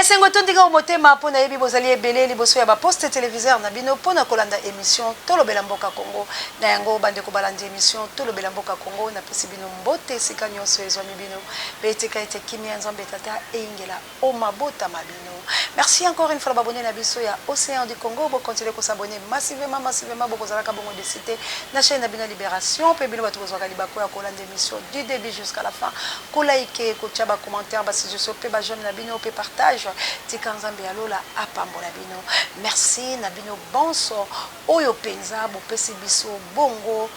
Esengo etondi nga o motema mpo nayebi bozali ebele liboso ya ba postes televiseurs na bino mpo na kolanda emission Tolobela Mboka Congo. Na yango bandeko balandi emission Tolobela Mboka Congo, napesi bino mbote esika nionso ezwami bino mpe tika ete kimia ya Nzambe Tata eyingela o mabota ma bino. Merci encore une fois na ba abonnes na biso ya Ocean du Congo, bo continuer ko s'abonner massivement massivement bokozalaka bongo deçu te na chaine na bino ya Liberation mpe bino batu bozwaka libaku ya kolanda emission du debut jusqu'à la fin, ko liker, kotia ba commentaires, ba suggestions mpe ba j'aime na bino mpe partage. Tika Nzambe ya lola apambola bino. Merci na bino bonso oyo penza bopesi biso bongo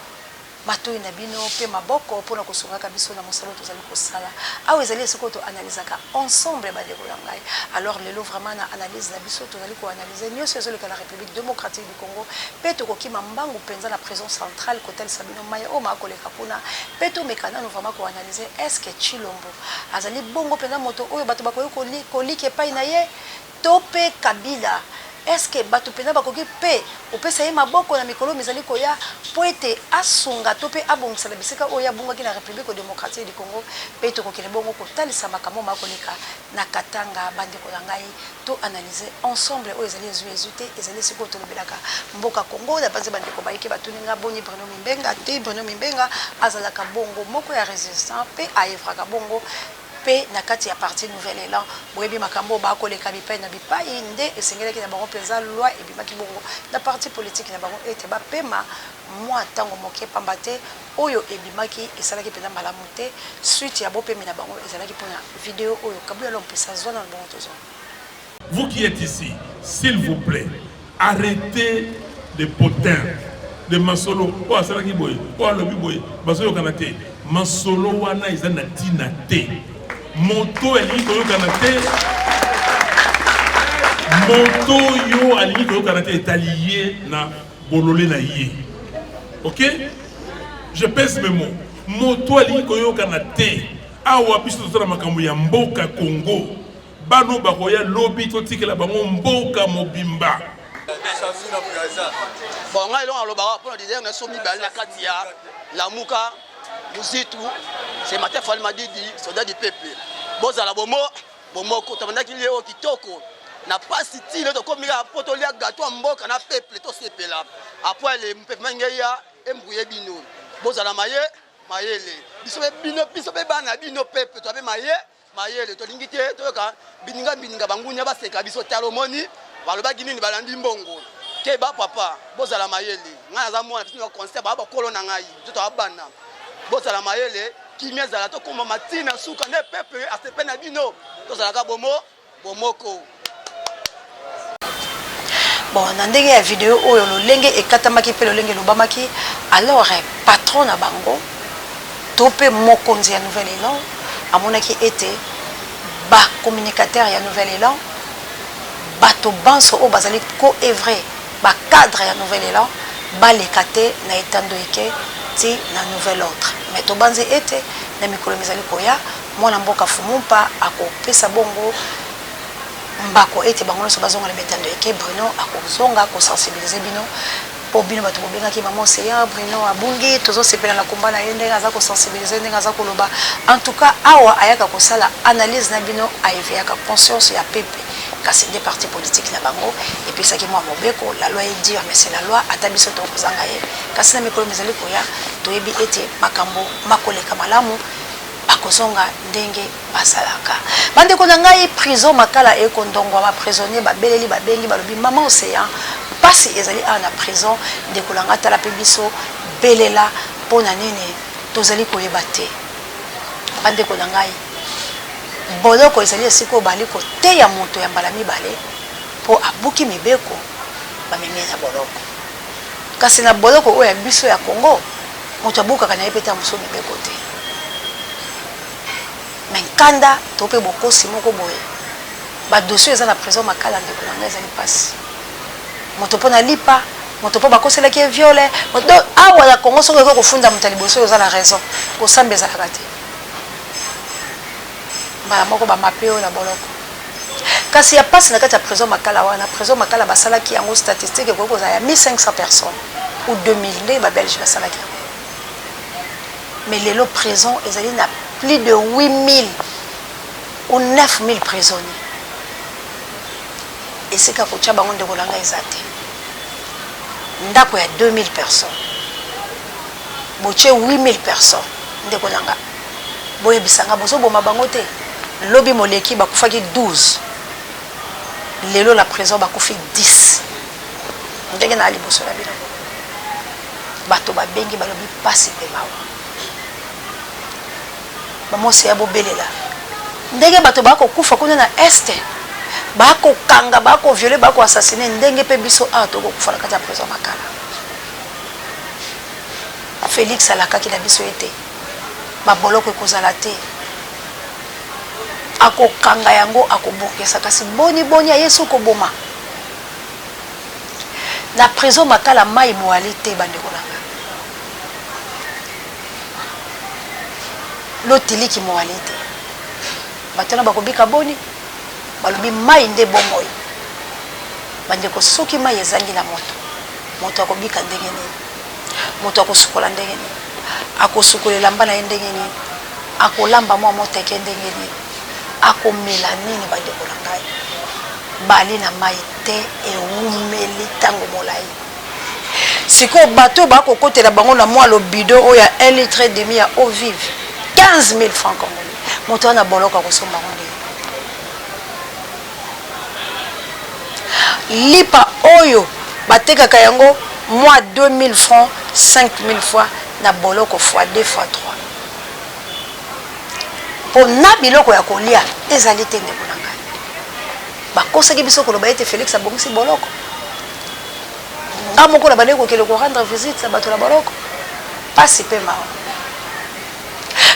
matoyi na bino mpe maboko mpo na kosungaka biso na mosala oyo tozali kosala. Awa ezali esika oyo to analysaka ensemble bandeko na ngai. Alors lelo vraiment na analyse na biso tozali ko analyser nioso ezoleka na Republique democratique du Congo mpe tokokima mbangu penza na prison centrale kotalisa bino maye oyo makoleka kuna mpe tomeka nanu vraiment ko analyser est-ce que Tshilombo azali bongo penza moto oyo bato bakoki kolikia epayi na ye To pe Kabila, est ce que batu penza bakoki pe kopesa ye maboko na mikolo mizali koya po ete asunga to pe abongisa na bisika oyo ye abungaki na Republique democratique du Congo? Pe tokokende bongo kotalisa makambo makoleka na Katanga. Bandeko na ngai, to analyser ensemble oyo ezali ezui ezui te, ezali esika oyo tolobelaka mboka Congo. Nabanzi bandeko bayike batuni nga boni Bruno Mimbenga te, Bruno Mimbenga azalaka bongo moko ya resistant pe a evraka bongo Mpe na kati ya parti Nouvel Elan, boyebi makambo oyo bakoleka bipai na bipai, nde esengelaki na bango mpenza loi ebimaki bongo na parti politique na bango ete bapema mua tango moke, pamba te oyo ebimaki esalaki mpenza malamu te. Suite ya bopemi na bango ezalaki mpo na video oyo Kabuya Lompesa zwa nanu bongo tozonga. Vous qui etes ici, s'il vous plait, arrêtez les potins, les masolo oyo asalaki boye, oyo alobi boye, bazoyokana te. Masolo wana eza na tina te. Moto alingi koyokana te, moto oyo alingi koyokana te etali ye na bolole na ye. Ok? Je pèse mes mots. Moto alingi koyokana te. Awa biso tozala makambo ya mboka Congo. Bana oyo bakoya lobi totikela bango mboka mobimba. Bon, ngai eloko nalobaka mpo na leader na biso mibale na kati ya Lamuka, Muzitu, c'est Martin Fayulu Madidi, soldat du peuple. Bozala bomo bomoko, tobandaki lie oyo kitoko na pasi ti lelo tokomi kaka mpo tolia gato ya mboka na peuple tosepela. Après le peuple mangeya embrouye bino, bozala maye mayele biso pe bino biso pe bana bino peuple toabe maye Mayele tolingi te toyoka bininga bininga bangunia baseka biso tala omoni balobaki nini balandi mbongo keba papa bozala mayele ngai naza mwana biso na conseil ba bakolo na ngai biso toa bana bozala mayele kimia ezala tokoma matina suka nde peuple asepe na bino tozalaka bomo bomoko. Bon, na ndenge ya video oyo lolenge ekatamaki mpe lolenge elobamaki, alors patron na bango to mpe mokonzi ya Nouvel Elan amonaki ete ba communicateurs ya Nouvel Elan, bato banso oyo bazali ko oeuvrer, ba cadres ya Nouvel Elan baleka te na etando eke ti na nouvel ordre. Mais tobanzi ete na mikolo mizali koya, Mwana mboka Fumumpa akopesa bongo mbako ete bango nionso bazonga na betando eke Bruno akozonga ko sensibiliser bino po bino batu bobengaki maman Ocean Bruno abungi tozo sepela na combat na ye ndenge aza ko sensibiliser ndenge aza koloba en tout cas awa ayaka kosala analyse na bino a eveillaka conscience ya peuple kasi nde parti politique na bango epesaki mwa mobeko la loi est dure mais c'est la loi ata biso tokozanga ye kasi na mikolo mizali koya toyebi ete makambo makoleka malamu Bakozonga ndenge bazalaka. Bandeko na ngai prison makala eko ndongwa ba prisonniers babeleli babengi balobi maman ocean pasi ezali awa na prison ndeko na ngai tala pe biso belela pona nini tozali koyeba te bandeko na ngai boloko ezali esika oyo bali koteya moto ya mbala mibale po abuki mibeko bamemi ye na boloko kasi na boloko oyo ya biso ya Congo Moto abukaka na ye pe tango mosusu mibeko te. Mais nkanda to pe bokosi moko boye, ba dossiers eza na prison Makala ndeko na ngai ezali pasi. Moto pona lipa, moto po bakoselaki ye viole, donc awa na Congo soki okoki kofunda moto ya liboso oyo oza na raison, kosamba ezalaka te. Mbala moko ba mape yo na boloko. Kasi ya pasi na kati ya prison Makala wana, prison Makala basalaki yango statistique ekoki kozala ya 1500 personnes ou 2000 ndenge ba belges basalaki yango. Mais lelo prison ezali na plus de 8000 ou 9000 prisonniers. Esika kotia bango ndeko na ngai eza te. Ndako ya 2000 personnes botie 8000 personnes ndeko na nga, boyebisa nga bozoboma bango te? Lobi moleki bakufaki 12, lelo na prison bakufi 10. Ndenge na liboso na bino bato babengi balobi pasi mpe mawa. Mama ya bobelela ndenge bato bakokufa kuna na Est, bakokanga, bakovioler, bakoassassiner, ndenge mpe biso awa tokokufa na kati ya prison Makala. Félix alakaki na biso ete baboloko ekozala te, akokanga yango, akobongisa. Kasi boni boni aye so koboma na prison Makala? Mai moali te, bandeko na nga, lotiliki moali te. Bato wana bakobika boni? Balobi mai nde bomoi. Bandeko, soki mai ezangi na moto, moto akobika ndenge nini? Moto akosukola ndenge nini? Akosukola elamba na ye ndenge nini? Akolamba mwa moteke ndenge nini? Akomela nini? Bandeko na ngai, bali na mai te, ewumeli ntango molai. Sikoyo bato oyo bakokotela bango na mwa lobido oyo ya 1 litre et demi ya eau vive, 15 000 francs congolais. Moto wana boloko akosomba yango ndenge? Lipa oyo batekaka yango mwa 2000 francs, 5000 fois, na boloko fois 2 fois 3, mpo na biloko ya kolia ezali te. Ndeko na ngai, bakosaki biso koloba ete Félix abongisi boloko. Nga moko na bandeki kokende korendre visite na bato na boloko, pasi mpe mawa.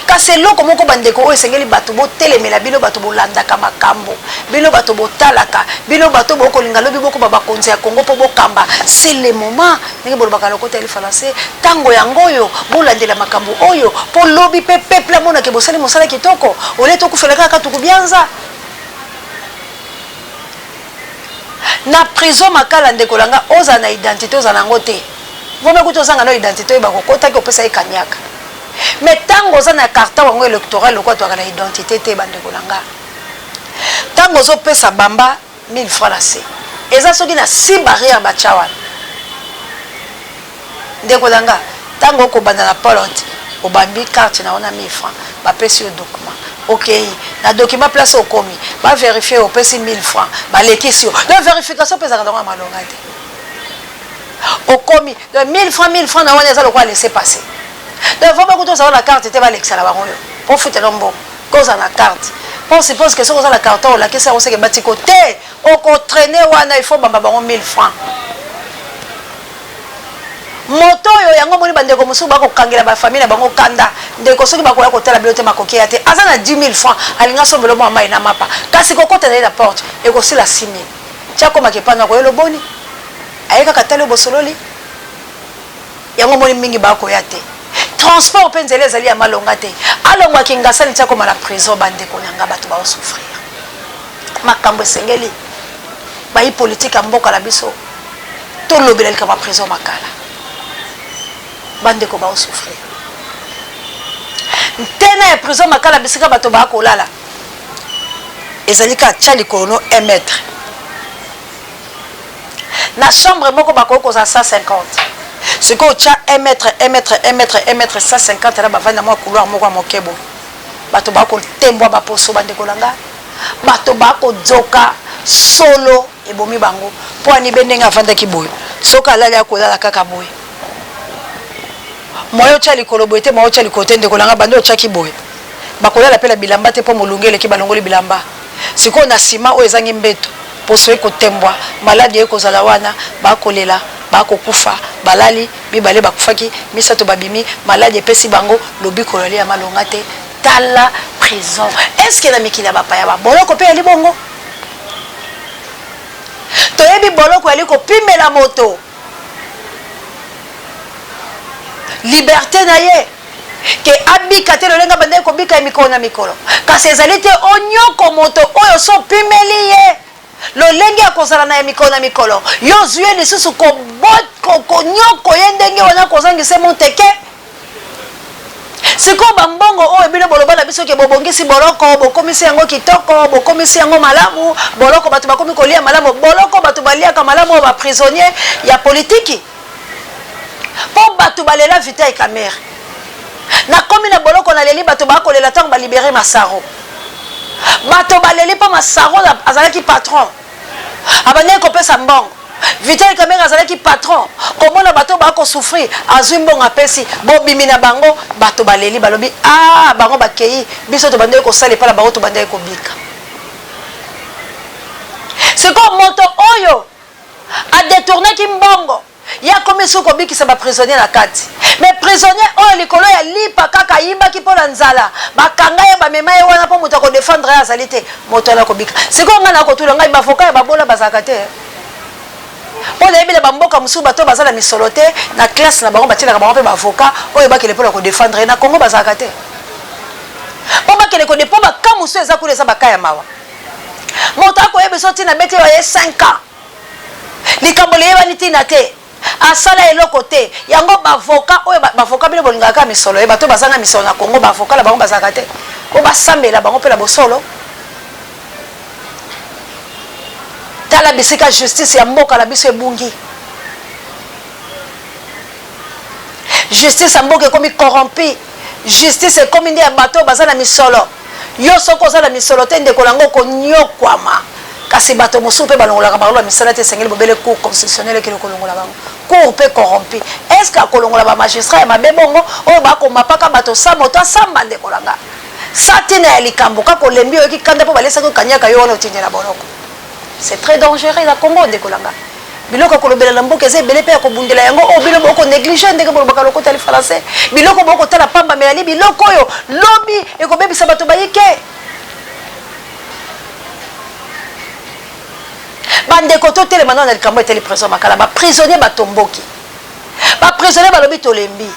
Kasi eloko moko, bandeko, oyo esengeli bato botelemela, bino bato bolandaka makambo, bino bato botalaka, bino bato bokolinga lobi bokoma bakonzi ya Kongo mpo bokamba, c'est le moment. Ndenge bolobaka lokota ya lifalanse, ntango yango oyo bolandela makambo oyo, mpo lobi mpe peuple amonake bosali mosala kitoko, olie tokufela kaka tuku bianza na prison Makala. Ndeko na nga, ozala na identité, ozala nango te, vome kuta ozanga na identité oyo bakokotaki opesa ye kaniaka. Mais ntango oza na carton yango électoral, lokola twaka na identité te, bandeko na nga, ntango ozopesa bamba 1000 francs na se, eza soki na si barrière batya wana. Ndeko na nga, ntango okobanda na polote, obambi carte na wana 1000 francs, bapesi yo document, okei na document, place okomi bavérifier, opesi 1000 francs, balekisi yo. Donc vérification mpe ezalaka nango ya malonga te. Okomi, donc 1000 francs, 1000 francs na wana eza lokola laisser passer. Donc faut bakuta ozala na carte te, balekisa na bango yo po futela mbongo. Kozala na carte mpo suppose ke soki oza na carton, olakisi yango, seke batiko te, okotraîner wana, il faut bamba bango 1000 francs. Moto oyo yango omoni, bandeko mosusu bakokangela bafamille na bango kanda. Ndeko, soki bakoya kotala bino te, makoki ya te. Aza na 10 000 francs, alingi asombela mwa mai na mapa, kasi kokota na ye na porte ekosila 6 000. Tia akomaka epano, akoyela oboni aye kaka tali oyo bosololi yango. Omoni mingi bakoya te, transport mpe nzela ezali ya malonga te. Alongwaki ngasani ti akoma na prison. Bandeko na nga, bato baosouffrir. Makambo esengeli bayi politike ya mboka na biso tolobela likambo ya prison Makala. Bandeko baosouffrir. Ntena ya prison Makala, bisika bato bakolala ezali kaka tia likolo no 1 mètre. Na chambre moko bakoki kozala 150. Sikoyo tia 1 mètre, 1 mètre, 1 mètre, 1 mètre, 150 na bavandi na mwa couloir moko ya moke boye. Bato bakotembwa baposo. Bandeko na nga, bato bakodzoka solo, ebomi bango mpo anibe ndenge avandaki boye. Soki alali, akolala kaka boye. Moye otya likolo boye te, moye otya likolo te. Ndeko na nga, bandi otyaki boye, bakolala mpe na bilamba te, mpo molunge eleki, balongoli bilamba. Sikoyo na nsima oyo ezangi mbeto, poso ekotembwa, maladi ekozala wana, bakolela, bakokufa. Balali mibale bakufaki, misato babimi, maladi epesi bango lobiko ya malonga te. Tala prison, est-ce na mikili ya bapaya baboloko mpe yali bongo? Toyebi boloko yali kopimela moto liberté na ye, ke abika te lolenge abandaki kobika ya mikolo na mikolo. Kasi ezali te onyoko moto oyo so opimeli ye lolenge ya kozala na ya mikolo na mikolo, yo ozwi ye lisusu konyoko ye ndenge wana, kozangisa monteke. Sikoyo ba mbongo oyo bino boloba na biso ke bobongisi boloko, bokomisi yango kitoko, bokomisi yango malamu, boloko bato bakomi kolia malamu, boloko bato baliaka malamu oyo ba prisonniers ya politiki? Po bato balela Vital Kamerhe. Nakomi na boloko naleli bato bakolela ntango ba libere Masaro. Bato baleli mpo Masaro azalaki patron. Abandaki kopesa mbongo. Vital Kamerhe azalaki patron. Komona bato ba ko souffrir, azui mbongo apesi. Bobimi na bango, bato baleli balobi ah bango bakeyi, biso tobandaki kosala epai na bango tobandaki kobika. Sikoyo moto oyo a detournaki mbongo Ye akomi lisusu kobikisa ba prisonniers na kati. Mais prisonnier oyo likolo ya lipa kaka ayibaki mpo na nzala, bakanga ye bamema ye wana mpo moto ya ko defendre ye azali te, moto wana akobika. Sikoyo ngai nakotuna ngai ba avocats ya babola bazalaka te? Mpo nayebi na ba mboka mosusu bato oyo baza na misolo te, na classe na bango batielaka bango mpe ba avocats oyo bakende mpo na ko defendre ye. Na Congo bazalaka te? Mpo bakende ko mpo ba cas mosusu eza kuna eza ba cas ya mawa. Moto akoyebisa yo ntina abeti yo ye 5 ans. Likambo liyebani ntina te. Asala eloko te. Yango ba avocat oyo ba avocat bino bolingaka kaka misolo ye bato bazanga misolo na Congo ba avocat na bango bazalaka te po basambela bango pe na bosolo. Tala bisika justice ya mboka na biso ebungi. Justice ya mboka ekomi corrompu. Justice ekomi nde ya bato oyo baza na misolo. Yo soki oza na misolo te ndeko na nga okonyokwama. Kasi bato mosusu mpe balongolaka bango na misala te, esengeli bobele cour constitutionnelle ekende kolongola bango. Cour mpe corrompu. Est ce que akolongola ba magistrats ya mabe bongo oyo bakomapaka bato sa moto asamba ndeko na nga? Sa tina ya likambo kaka olembi oyoki kanda mpo balesaki yo kaniaka yo wana otindi na boloko. C'est très dangereux na Congo ndeko na nga. Biloko ya kolobela na mboka eza ebele mpe ya kobundela yango oyo bino boko negliger ndenge bolobaka lokota ya lifalanse. Biloko bokotala pamba mais yali biloko oyo lobi ekobebisa bato bayike. Bandeko totelema nano na likambo etali prison Makala. Ba prisonniers batomboki. Ba prisonniers balobi tolembi.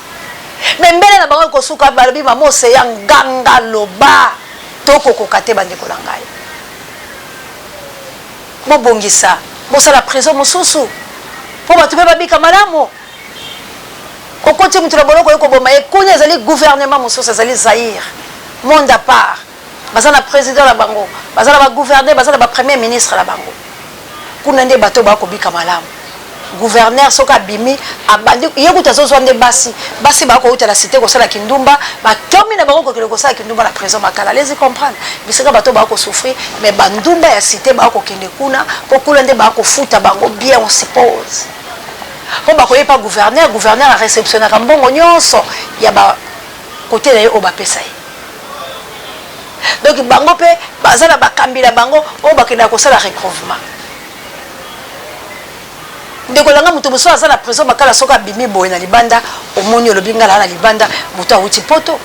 Mais mbele na bango ekosuka balobi mama Ocean nganga loba tokokoka te bandeko na ngai. Bobongisa, bosala prison mosusu po bato pe babika malamu. Okoti moto na boloko oye koboma ye, kuna ezali gouvernement mosusu, ezali Zaïre, monde à part. Baza na president na bango, baza na ba gouverneur, baza na ba premier ministre na bango. Kuna nde bato bakobika malamu. Gouverneur soki abimi abandi ye kutu azozwa nde basi basi bakouta na cité kosala kindumba bakomi na bango kokende kosala kindumba na prison Makala. Allez-y comprendre bisika bato bakosouffrir, mais bandumba ya cité bakokende kuna po kuna nde bakofuta bango bien, on suppose po bakoye pa gouverneur. Gouverneur areceptionnaka mbongo nyonso ya ba kote na ye oyo bapesa ye. Donc bango pe baza na bakambi na bango oyo bakendaka kosala recouvrement. Ndeko na nga, moto mosusu aza na prison Makala, soki abimi boye na libanda, omoni olobi nga na libanda, moto awuti poto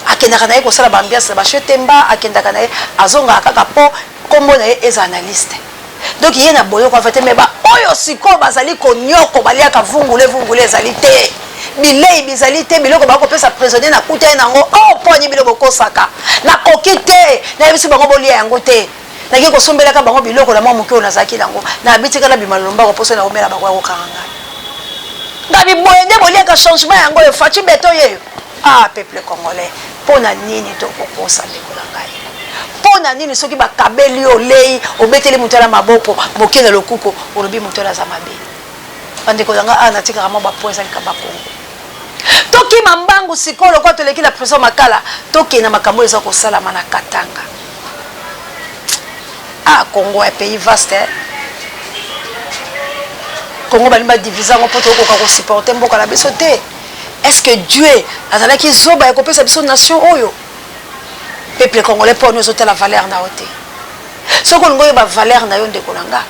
akendaka na ye kosala ba ambiance na ba chez Temba, akendaka na ye azongaka kaka po kombo na ye ezala na liste. Donc ye na boloko afa te, mais ba oyo sikoyo bazali konioko baliaka vungule vungule ezali te, bilei bizali te, biloko bakopesa prisonnier na kuta ye nango oh poni bino bokosaka nakoki te, nayebisi bango bolia yango te. Nake kosombelaka bango biloko na mwa moke oyo nazalaki nango. Na bitika na bima lombango mposo na komela bakoya kokanga ngai. Ngabi boye nde boliaka changement yango oyo Fatshi beton yeyo. Ah peuple congolais, mpo na nini tokokosa ndeko na ngai? Mpo na nini soki bakabeli yo olei, obeteli moto na maboko, moke na lokuko, olobi moto wana aza mabe? Bandeko na ngai, awa natikaka mwa ba points eza likambo ya Congo. Tokima mbangu sikoyo lokola toleki na prison Makala, tokende na makambo oyo eza kosalama na Katanga. Ah Congo un pays vaste hein? Congo balingi ba diviser yango mpo tokoka ko supporter mboka na biso te. Est-ce que Dieu azalaki zoba ya kopesa biso nation oyo? Peuple congolais mpo ani ozotala valeur na yo te. Soki olingi oyeba valeur na yo ndeko na nga,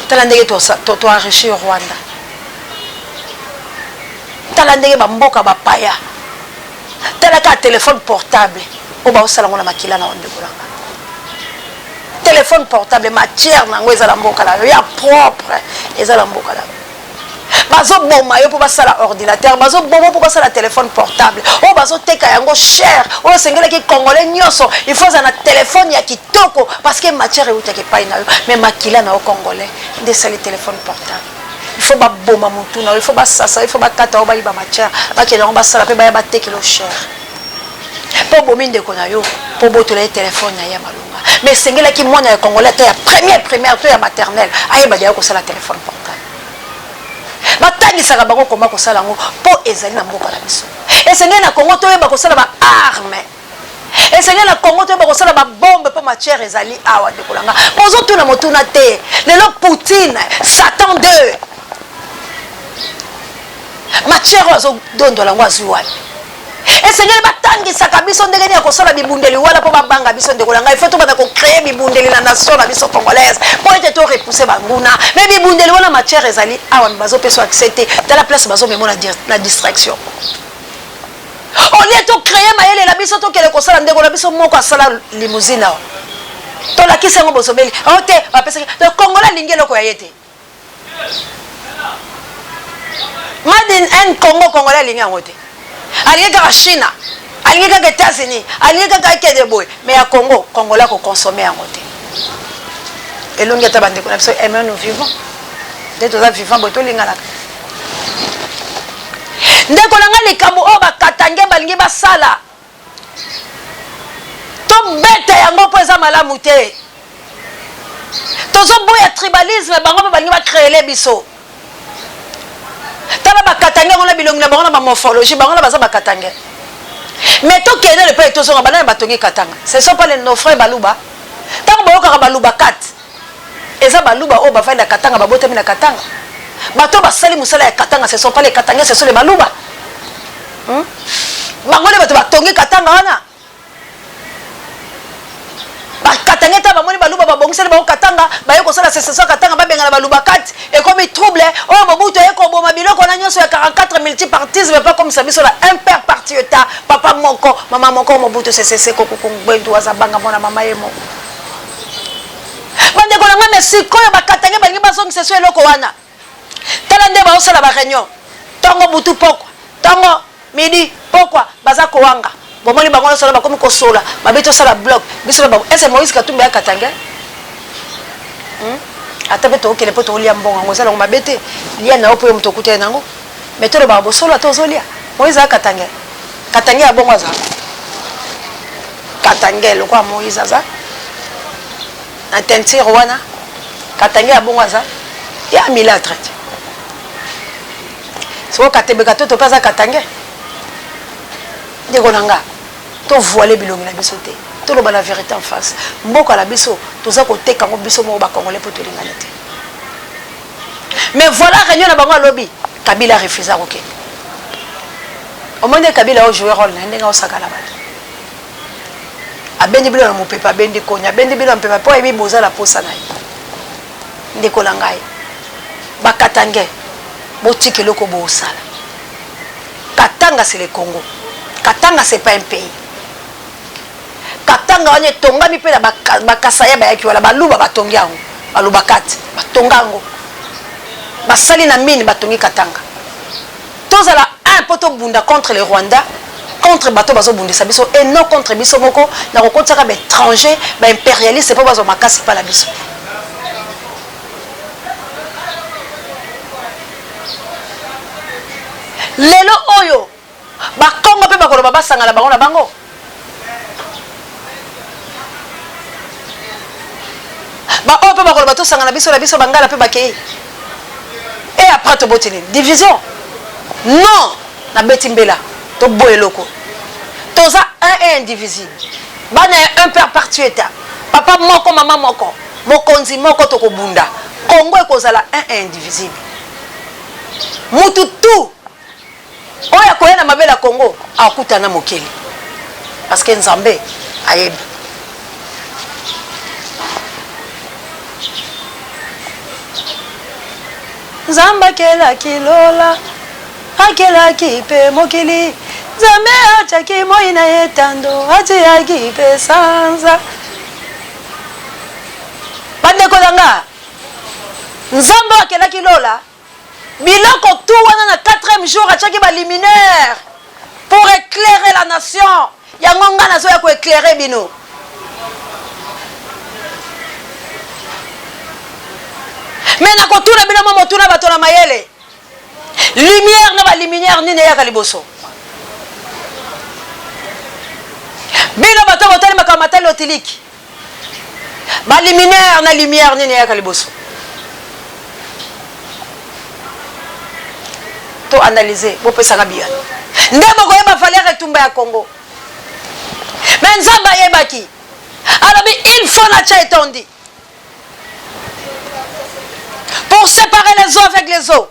tala ndenge to enrichir Rwanda. Tala ndenge ba mboka bapaya. Tala kaka telephone portable oyo baosala yango na makila na yo ndeko na nga. Telephone portable matière na yango eza na mboka na yo ya propre, eza na mboka na yo. Bazoboma yo mpo basala ordinateur, bazoboma mpo basala telephone portable oyo bazoteka yango cher, oyo esengelaki congolais nyonso il faut azala na telephone ya kitoko parce que matière eutaki epai na yo, mais makila na yo congolais nde esali telephone portable. Il faut baboma motu na yo, il faut basasa, il faut bakata yo, bayiba matière, bakende yango basala mpe baya batekela yo cher. Mpo obomi ndeko na yo, mpo obotola ye telefone na ye ya malonga. Mais esengelaki mwana ya congolais ata ya première primaire to ya maternelle ayeba deya kosala telefone portable. Batangisaka bango koma kosala yango mpo ezali na mboka na biso. Esengeli na Congo toyeba kosala ba armes. Esengeli na Congo toyeba kosala ba bombe mpo matière ezali awa ndeko na nga. Bozotuna motuna te. Lelo Poutine, Satan 2. Matière oyo azodondola yango azwi wapi? Esengeli batangisaka biso ndenge nini ya kosala bibundeli wana mpo babanga biso ndeko na ngai. Faut tobanda ko créer bibundeli na nation na biso congolaise mpo ete to repousser banguna. Mais bibundeli wana matière ezali awa, mais bazopesa accès te. Tala place bazomema na distraction. Au lieu to créer mayele na biso, tokende kosala. Ndeko na biso moko asala limousine awa, tolakisi yango, bozobeli o te, bapesaki. Donc congolais alingi eloko ya ye te. Made in Congo, congolais alingi yango te. Alingi kaka China, alingi kaka États-Unis, alingi kaka ekende boye, mais ya Congo, congolais akoconsommer yango te. Elongi ata bandeko na biso, aimons nous vivons nde toza vivant boye, tolinganaka. Ndeko na ngai, likambo oyo bakatange balingi basala, tobeta yango mpo eza malamu te. Tozoboya tribalisme, bango mpe balingi bacréele biso. Tala bakatange yango na bilongi na bango na bamorphologie, bango na baza bakatange. Mais tokende le mpe tozonga, banani batongi Katanga? Ce sont pas les nos frères baluba. Ntango boyokaka baluba kate, eza baluba oyo bavandi na Katanga, babotami na Katanga. Bato basali mosala ya Katanga, ce sont pas les katangais, ce sont les baluba. Bango nde bato batongi Katanga wana. Bakatanga ata bamoni baluba babongiseli bango Katanga, baye kosala sécession ya Katanga, babengana baluba kati, ekomi trouble. Oyo Mobutu aye koboma biloko wana nyonso ya 44 multipartisme mpe akomisa biso na un père parti état, papa moko mama moko, Mobutu Sese Seko Kuku Ngbendu aza banga mwana mama ye moko. Bandeko na ngai, mais sikoyo bakatange balingi bazongisa so eloko wana. Tala nde baosala ba réunion ntongo butu pokwa, ntongo midi pokwa, baza kowanga. Bomoni bango nyonso wana bakomi kosola babe, tosala bloc biso na bango. Ese Moïse Katumbi akatange, Ata mpe tookende mpo tokolia mbongo yango, eza nango mabe te. Lia na yo mpo yo moto okutani nango, mais tolobaka bosolo. Ata ozolia, Moïse akatange, katange ya bongo aza katange lokola Moïse aza na teinture wana, katange ya bongo aza ya milatre te. Soko katebeka toto mpe aza katange. Ndeko na nga, tovoile bilongi na biso te, toloba la vérité en face. Mboka na biso toza koteka yango biso moko bacongolais mpo tolingani te. Mais voilà, réunion na bango alobi, Kabila refuse akokende. Omoni Kabila ojoue rôle na ye ndenge aosakala bato, abendi bino na mopepe, abendi koni, abendi bino na mopepe mpo ayebi boza na posa na ye. Ndeko na ngai, bakatange, botika eloko bosala. Katanga, c'est le Congo. Katanga, c'est pas un pays. Katanga wana etongami mpe na bakasaya bayaki wana, baluba batongi yango, baluba kati batonga yango, basali na mine, batongi Katanga. Tozala un mpo tobunda contre le Rwanda, contre bato bazobundisa biso, et non contre biso moko na kokotisaka baétranger, baimpérialiste mpo bazwa makasi mpa na biso. Lelo oyo bakongo mpe bakoloba basangana bango na bango. Baoyo mpe bakoloba tosangana biso na biso, bangala mpe bakei. Et après toboti nini? Division? Non, nabeti mbela, toboya eloko. Toza un et indivisible, bana ya un père parti état, papa moko mama moko, mokonzi moko. Tokobunda, Congo ekozala un et indivisible. Mutu tu oyo akoya na mabele ya Congo akutana mokili, parce que Nzambe ayebi. Nzambe akelaki lola, akelaki mpe mokili. Nzambe atiaki moi na etando, atiaki mpe sanza. Bandeko na nga, Nzambe oyo akelaki lola, biloko tu wana, na 4e jour atiaki baluminaire pour éclairer la nation. Yango nga nazoya koéclairer bino. Mais nakotuna bino mwa motuna bato na mayele. Lumière na ba luminaire nini eyaka liboso? Bino bato botali makambo matali otiliki. Ba luminaire na lumière nini eyaka liboso? To analyser, bopesaka biyano. Nde bokoyeba valeur etumba ya Congo. Mais Nzambe ayebaki. Alobi il faut na tia etondi. Pour séparer les eaux avec les eaux.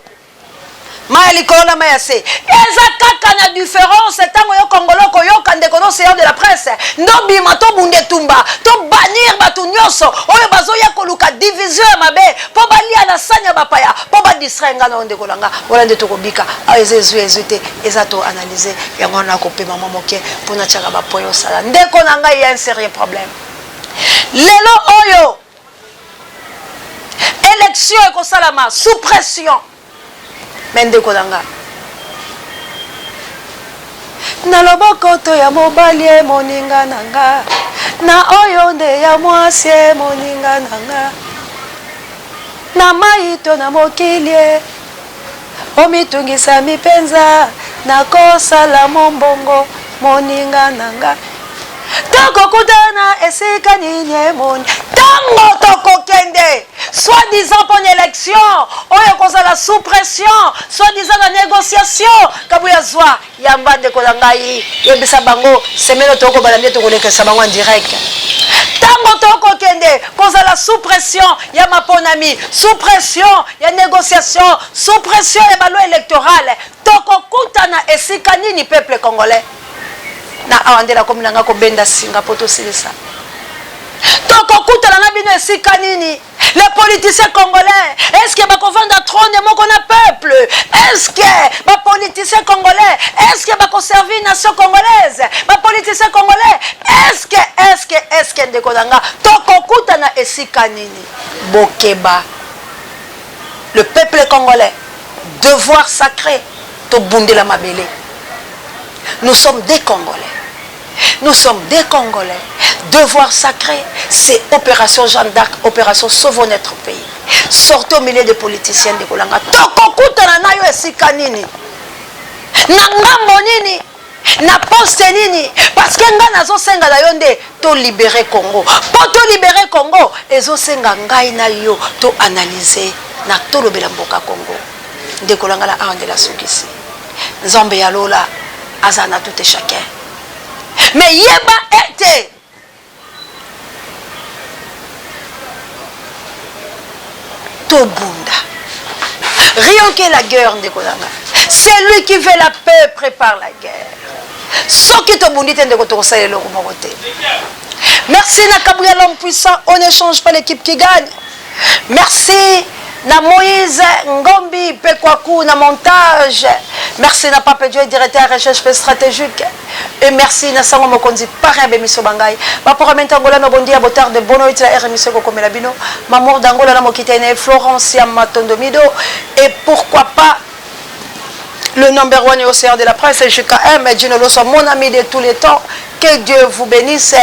Mai ya likolo na mai ya se eza kaka na différence. Ntango yo kongolo koyoka ndeko no océan de la presse ndobima tobunda etumba tobannir bato nyonso oyo bazoya koluka division ya mabe mpo balia na sani ya bapaya mpo badistraire nga na yo ndeko na nga. Wana nde tokobika awa. Eza ezwi ezwi te, eza to analyse yango wana. Kopema mwa moke mpo natiaka bapoint osala ndeko na ngai ya un sérieux problème. Lelo oyo élection ekosalama sous pression. Me ndeko na nga, na loboko to ya mobali e moninga na nga, na oyo nde ya mwasi e moninga na nga, na mai to na mokili e omitungisami mpenza, nakosala mombongo moninga na nga, tokokutana esika nini emoni ntango tokokende soi-disant mpo na élection oyo ekozala sous pression, soi-disant na négociation. Kabuya zwa yamba ndeko na ngai, yebisa bango semaine tokobala nde tokolekisa bango en direct. Ntango tokokende kozala sous pression ya maponami, sous pression ya négociation, sous pression ya baloi électorale, tokokutana esika nini, peuple congolais? Na awa nde nakomi na ngai kobenda singa mpo tosilisa. Tokokutana na bino esika nini, les politiciens congolais? Est-ce que bakovanda trône moko na peuple? Est-ce que bapoliticien congolais, est-ce que bakoservir nation congolaise? Bapoliticien congolais, est-ce que est-ce que est-ce que ndeko na nga, tokokutana esika nini? Bokeba, le peuple congolais, devoir sacré, tobundela mabele. Nous sommes des Congolais. Nous sommes des Congolais. Devoir sacré, c'est opération Jeanne d'Arc, opération Sauvons notre pays. Sortez au milieu des politiciens de Kolanga. Tokokutana na yo esika nini? Na ngambo nini? Na poste nini? Parce que nga nazosenga na yo nde to libérer Congo. Po to libérer Congo, ezosenga ngai na yo to analyser na tolobela mboka Congo. Ndeko na nga, na awa nde nasukisi. Nzambe ya lola aza na tout et chacun. Mais yeba ete tobunda. Rien que la guerre, ndeko na nga, celui qui veut la paix prépare la guerre. Soki tobundi te, ndeko, tokosala eloko moko te. Merci na Kabuya, l'homme puissant. On n'échange pas l'équipe qui gagne. Merci na Moïse Ngombi Pekwaku na montage. Merci na Pape Dieu, directeur recherche pe stratégique. Et merci na Sango Mokonzi, parrain bemiso bangai. Bapora mentangola no bondia botar de bono itla er émission kokomela bino. Mamour d'Angola na mokitene Florence ya Matondo Mido. Et pourquoi pas le number one océan de la presse, JKM, Gino Loso, mon ami de tous les temps. Que Dieu vous bénisse.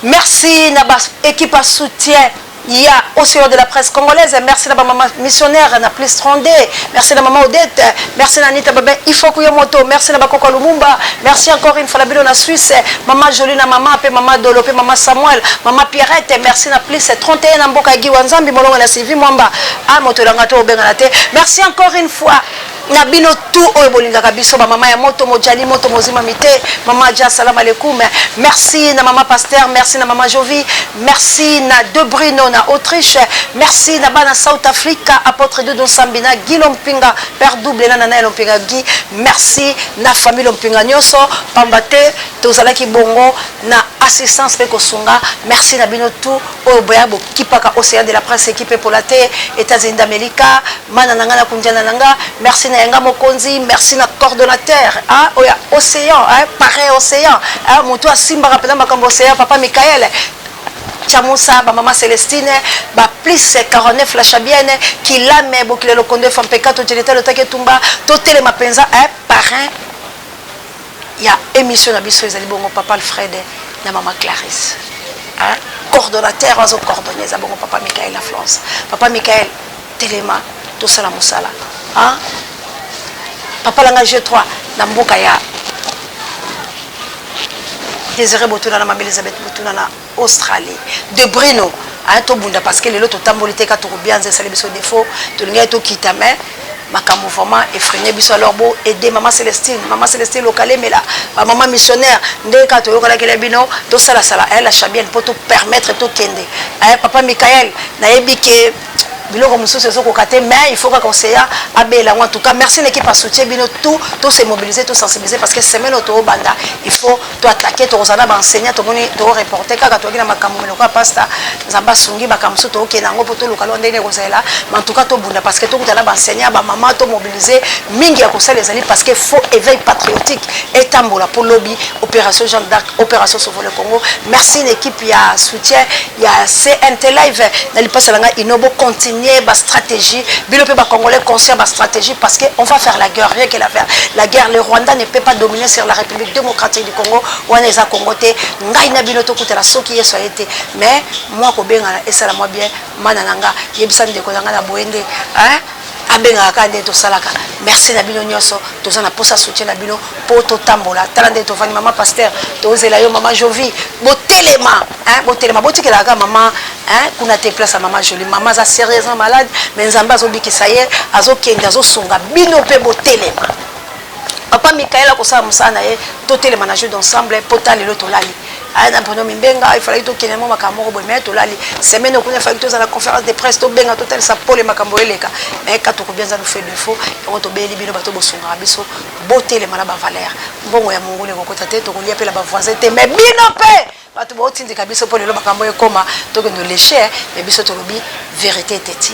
Merci na ba équipe à soutien ya océan de la presse congolaise. Merci na ba maman missionnaire na plus 32. Merci na maman Odette. Merci na Anita Babin Ifoku Yomoto. Merci na bakoko Lumumba. Merci encore une fois na bino na Suisse. Maman Jolie na maman pe maman Dolo pe maman Samuel, maman Pierrette. Merci na plus 31 na mboka Giwa Nzambi molongo na Sylvie Mwamba. Ah moto langa to obenga na te. Merci encore une fois na bino tout oyo bolingaka biso, bamama ya moto mojali moto mozimami te, mama Dia salam alaikum. Merci na mama pasteur, merci na mama Jovi, merci na De Bruno na Autriche, merci na bana South Africa, apôtre Dodo Sambina, Guy Lompinga, père double na nana Lompinga Guy. Merci na famille Lompinga nyonso, pamba te tozalaki bongo na assistance mpe kosunga. Merci na bino tout oyo boya bokipaka océan de la presse, équipe epola te. États-Unis d'Amérique, mana na nga na kundiana na nga. Merci na yanga mokonzi, merci na coordonnateur, ah, oyo ya océan, hein, pareil océan, hein, moto asimbaka mpenza makambo océan, papa Michael Chamusa, bamama Célestine, ba plus 49 la Chabienne, Kilame, Bokile Lokondo, Fampeka, Tojeleta, Lotake Tumba, totelema mpenza, hein, parrain ya émission na biso ezali bongo papa Alfred na mama Clarisse, hein, coordonnateur. Coordonnateur azo coordonner eza bongo papa Michael na France. Papa Michael telema tosala mosala. Hein? Papa langa G3 na mboka ya Désiré Botuna na Mama Elisabeth Botuna na Australie. De Brino hein, tobunda parce que lelo totamboli te ka tokobianza esali biso défaut tolingaki tokita mais makambo vraiment efreine biso. Alors bo aider mama Celestine, mama Celestine Lokalemela, ba mama missionnaire ndenge kaka toyokalakela bino tosalasala la chabienne mpo topermettre tokende. Papa Michael, nayebi ke biloko mosusu ezokoka te, mais il faut kaka oseya abela yango. En tout cas, merci na équipe ya soutien, bino tout. To se mobiliser, to sensibiliser, parce que semaine oyo toobanda, il faut toattaquer. Tokozala na baenseignant, tomoni toreporte kaka toyaki na makambo meloko ya pasta. Nzambe asungi, makambo mosusu tookende yango mpo toluka lo ndenge ekozala. Mais en tout cas, tobunda parce que tokuta na baenseignant, bamama, tomobiliser mingi ya kosala ezali, parce que faut éveil patriotique etambola mpo lobi opération Jeanne d'Arc, opération Sauve le Congo. Merci na équipe ya soutien ya CNT Live na lipasa na ngai ino. Bocontinue bastratégie, bino mpe bacongolais conscient, bastratégie, parce que on va faire la guerre, rien que la faire la guerre. Le Rwanda ne peut pas dominer sur la République démocratique du Congo. Wana eza Congo te. Ngai na bino tokutana soki Yesu aye te. Mais mwa kobengana esala mwa bien. Mana na nga, yebisa ndeko na ngai na boye nde abengaka kaka nde tosalaka. Merci na bino nyonso. Toza na posa soutien na bino mpo totambola. Tala nde tovandi. Mama pasteur, tozela yo. Mama Jovi, botelema, botelema, botikelaka kaka mama kuna te, place ya mama Joli. Mama aza sérieusement malade, mais Nzambe azobikisa ye, azokende, azosunga bino mpe. Botelema. Papa Mikael akosala mosala na ye. Totelema na jeu d'ensemble mpo ta lelo tolali aya na Bruno Mimbenga. Efalaki tokende mo makambo moko boye, mais tolali semaine okuna. Efalaki tozala conférence de presse, tobenga, totalisa pole makambo eleka, mais ka tokobianza nous fait défaut. Yango tobeyeli bino bato bosungaka biso, botelema na bavaleur. Mbongo ya mongulu ekokota te, tokolia mpe na bavoisin te, mais bino mpe bato baotindika biso mpo lelo makambo ekóma tokende oleshe. Mais biso tolobi vérité eteti.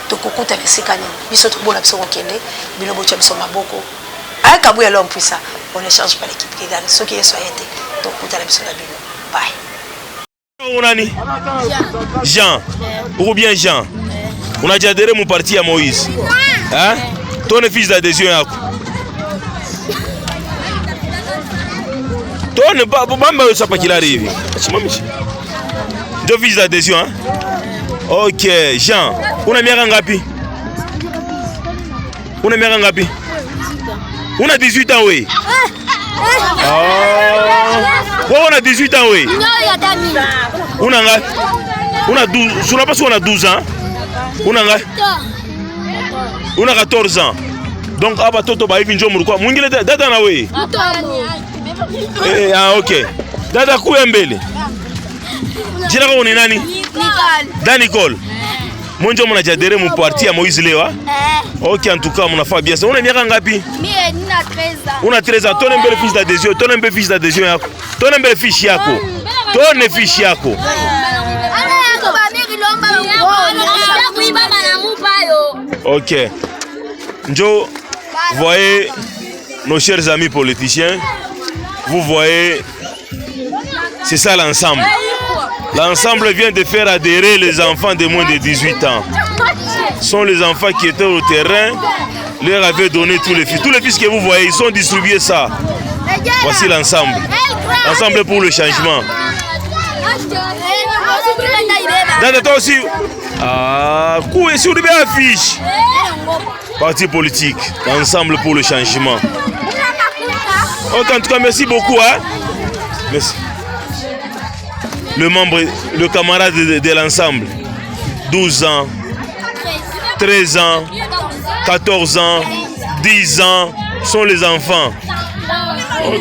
Tokokutana esika nini? Biso tobola, biso kokende, bino botya biso maboko. Ayakabu ya l'homme puissant, on ne change pas l'équipe qui gagne. Soki Yesu aye te, tokutana biso na bino. Bye. Nani? Jean. Ou bien Jean. Unajiadhérer mu parti ya Moïse. Hein? Tone fiche d'adhésion yako. Tone bamba yo sapa kilari hivi. Simamisha. Ndio fiche d'adhésion hein? Ok, Jean. Una miaka ngapi? Una miaka ngapi? Una 18 ans, oui. Ah. Wewe una 18 ans, oui. Una ngapi? Una 12, unapaswa una 12 ans. Una ngapi? Una 14 ans. Donc aba toto ba hivi njo mlikuwa. Mwingine dada na wewe. Eh, ah, okay. Dada, kuya mbele. Jina lako ni nani? Da Nicole. Mwenjo mnajiadhérer mu parti ya Moïse leo, ah? Ok, en tout cas, mnafaa bien. Una miaka ngapi? Mie nina 13 ans. Una 13 ans. Tone mbele fiche d'adhésion. Tone mbele fiche d'adhésion yako. Tone mbele fiche yako. Tone fiche yako. Ana yako bamiri lomba kuiba banamupa yo. Ok. Njo, voyez nos chers amis politiciens, vous voyez, c'est ça l'ensemble. L'ensemble vient de faire adhérer les enfants de moins de 18 ans. Ce sont les enfants qui étaient au terrain, leur avaient donné tous les fiches. Tous les fiches que vous voyez, ils ont distribué ça. Voici l'ensemble. L'ensemble pour le changement. Dada, toi aussi. Ah, quoi, sur les affiches. Parti politique, l'ensemble pour le changement. Ok, en tout cas, merci beaucoup. Hein? Merci. Le membre, le camarade de l'ensemble, 12 ans, 13 ans, 14 ans, 10 ans, sont les enfants. Ok.